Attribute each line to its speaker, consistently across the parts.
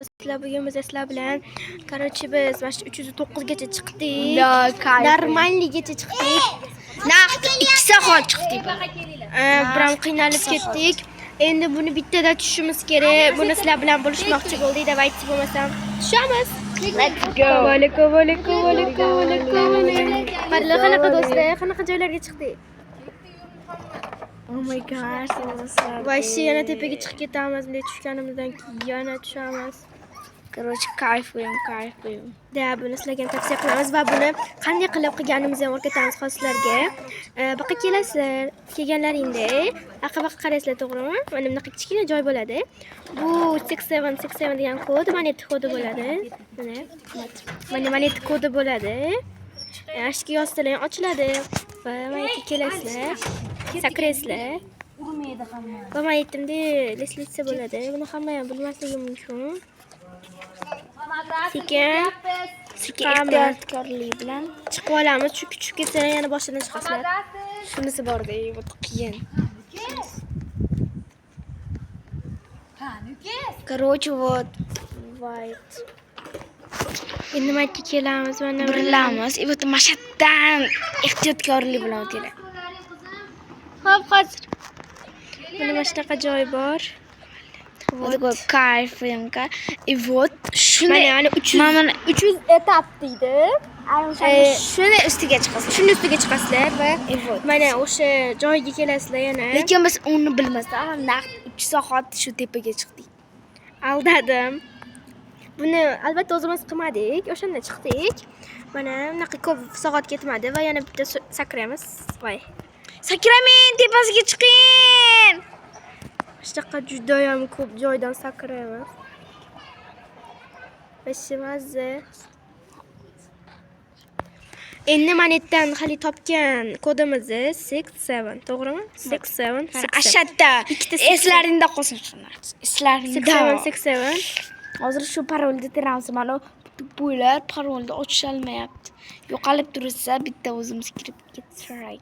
Speaker 1: Sizlar, bugun biz sizlar bilan, короче, biz mana shu 309 gacha chiqdik.
Speaker 2: Да, кайф.
Speaker 1: Нормальный gacha chiqdik.
Speaker 2: Naqd 2 soat chiqdik.
Speaker 1: Biram qiynalib ketdik. Endi buni bittada tushishimiz kerak. Buni sizlar bilan bo'lishmoqchi bo'ldik. Давайте, bo'lmasam tushamiz.
Speaker 2: Let's go.
Speaker 1: Kovali, kovali, kovali, kovali, kovali. Qaranglar, qanaqa, do'stlar, qanaqa joylarga chiqdik.
Speaker 2: Oh my gosh, do'stlar.
Speaker 1: Вообще yana tepaga chiqib ketamiz. Bunday tushganimizdan keyin yana tushamiz.
Speaker 2: Короче, kayfuyim, kayfuyim.
Speaker 1: Да, buni sizlarga ham tavsiya qilamiz va buni qanday qilib qilganimizni ham o'rgatamiz hozir sizlarga. Bu yoqqa kelasizlar, kelganlaringda aqqa baqa qaraysizlar, to'g'rimi? Mana bunaqa kichkina joy bo'ladi. Bu 6767 degan kod, moneta kodi bo'ladi. Mana. Mana moneta kodi bo'ladi. Shuga yozsalar ham ochiladi. Va mana yerga kelasizlar, sakraysizlar. Va man aytdimda, лестница bo'ladi. Buni hamma ham bilmasligi mumkin. Sekin
Speaker 2: Sekin,
Speaker 1: chiqamiz.
Speaker 2: Ehtiyotkorlik bilan.
Speaker 1: Chiqib olamiz, chunki tushib ketsalar, yana boshidan chiqasizlar.
Speaker 2: Shunisi borda, вот qiyin. Короче, вот white.
Speaker 1: Endi maytga kelamiz, mana.
Speaker 2: Burilamiz. И вот mana shu yerdan ehtiyotkorlik bilan o'tinglar.
Speaker 1: Hop, hozir. Mana shunaqa joy bor.
Speaker 2: Вот такой кайфуем. И вот shuni
Speaker 1: Mana 300
Speaker 2: mana
Speaker 1: 300 этап deydi.
Speaker 2: Shuni ustiga chiqasiz.
Speaker 1: Shuni ustiga chiqasizlar va
Speaker 2: И вот.
Speaker 1: mana o'sha joyga kelasizlar yana.
Speaker 2: Lekin biz uni bilmasdan naqd 3 soat shu tepaga chiqdik.
Speaker 1: Aldadim. Buni albatta o'zimiz qilmadik, o'shanda chiqdik. Mana bunaqa ko'p soat ketmadi va yana bitta sakraymiz. Voy.
Speaker 2: Sakramang, tepasiga chiqing.
Speaker 1: Shunaqa judayam ko'p joydan sakraymiz. Вообще mazza. Endi mana yerdan hali topgan kodimizni 67, to'g'rimi? 67 67.
Speaker 2: Ashatda
Speaker 1: Ikkita.
Speaker 2: Eslaringda qolsin shu narsa. Eslaringda.
Speaker 1: 67 67.
Speaker 2: Hozir shu parolni teramiz. Mana bular parolni ochisholmayapti. Yo'qolib tursa, bitta o'zimiz kirib ketsak.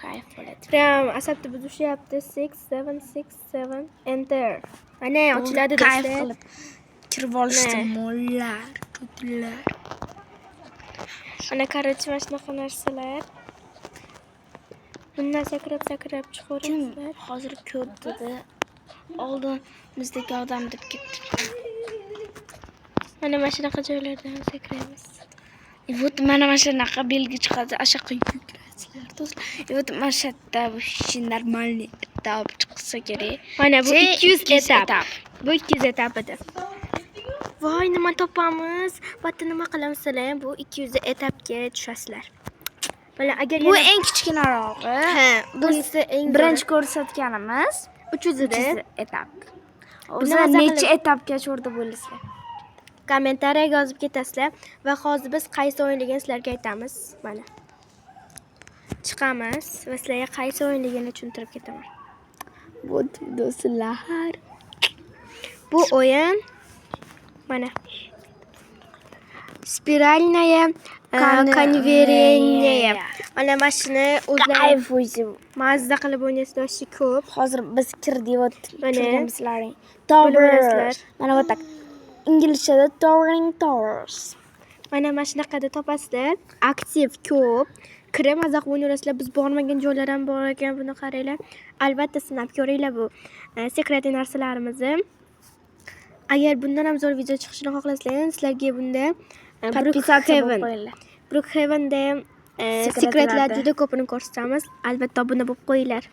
Speaker 2: Kayf bo'ladi.
Speaker 1: Прям asabni buzishyapti. 6 7 6 7, enter. Mana ochiladi,
Speaker 2: Kayf
Speaker 1: do'stlar.
Speaker 2: qilib kirib olishdi
Speaker 1: Ne?
Speaker 2: mollar, to'tilar.
Speaker 1: Mana, короче, mana shunaqa narsalar. Bundan sakrab sakrab
Speaker 2: Kim
Speaker 1: chiqaverasizlar.
Speaker 2: hozir ko'p dedi. Oldimizdagi odam deb ketdi.
Speaker 1: Mana shunaqa joylardan sakraymiz.
Speaker 2: И вот mana shunaqa belgi chiqadi. Ashaqa yugurasizlar, do'stlar. И вот mana shu yerda вообще нормальный этап chiqsa kerak.
Speaker 1: Mana bu
Speaker 2: Che,
Speaker 1: 200 этап. Bu 200 этап edi. Voy, nima topamiz? Bu nima qilamiz sizlar? Bu 200 этап ga tushasizlar. Mana agar
Speaker 2: Bu
Speaker 1: yana
Speaker 2: eng kichkinarog'i.
Speaker 1: Ha, bunisi eng
Speaker 2: Birinchi ko'rsatganimiz
Speaker 1: 300 edi.
Speaker 2: 300 этап. O'zi
Speaker 1: maza
Speaker 2: necha
Speaker 1: qilib-
Speaker 2: этап gacha o'rda bo'lasizlar?
Speaker 1: Kommentariyaga yozib ketasizlar va hozir biz qaysi o'yinligini sizlarga aytamiz. Mana. Chiqamiz va sizlarga qaysi o'yinligini tushuntirib ketaman.
Speaker 2: Вот, do'stlar.
Speaker 1: Bu o'yin mana спиральная конвейерная. Mana shuni o'zlari
Speaker 2: Kayf o'zi.
Speaker 1: mazza qilib o'ynaysizlar, вообще ko'p.
Speaker 2: Hozir biz kirdik, вот
Speaker 1: Mana.
Speaker 2: kirganmisizlaring.
Speaker 1: Bilaverasizlar.
Speaker 2: Towers. Mana вот так. Inglizchada Towering Towers.
Speaker 1: Mana shunaqada topasizlar. Aktiv ko'p. Kirib maza qilib o'ynayverasizlar. Biz bormagan joylar ham bor ekan, buni qaranglar. Albatta sinab ko'ringlar bu секретный narsalarimizni. Agar bundan ham zo'r video chiqishini xohlasanglar, sizlarga bunda
Speaker 2: Подписаться bo'lib
Speaker 1: Brookhaven,
Speaker 2: qo'yinglar.
Speaker 1: Brookhavenda
Speaker 2: Секрет larda.
Speaker 1: секрет lar juda ko'pini ko'rsatamiz. Albatta obuna bo'lib qo'yinglar.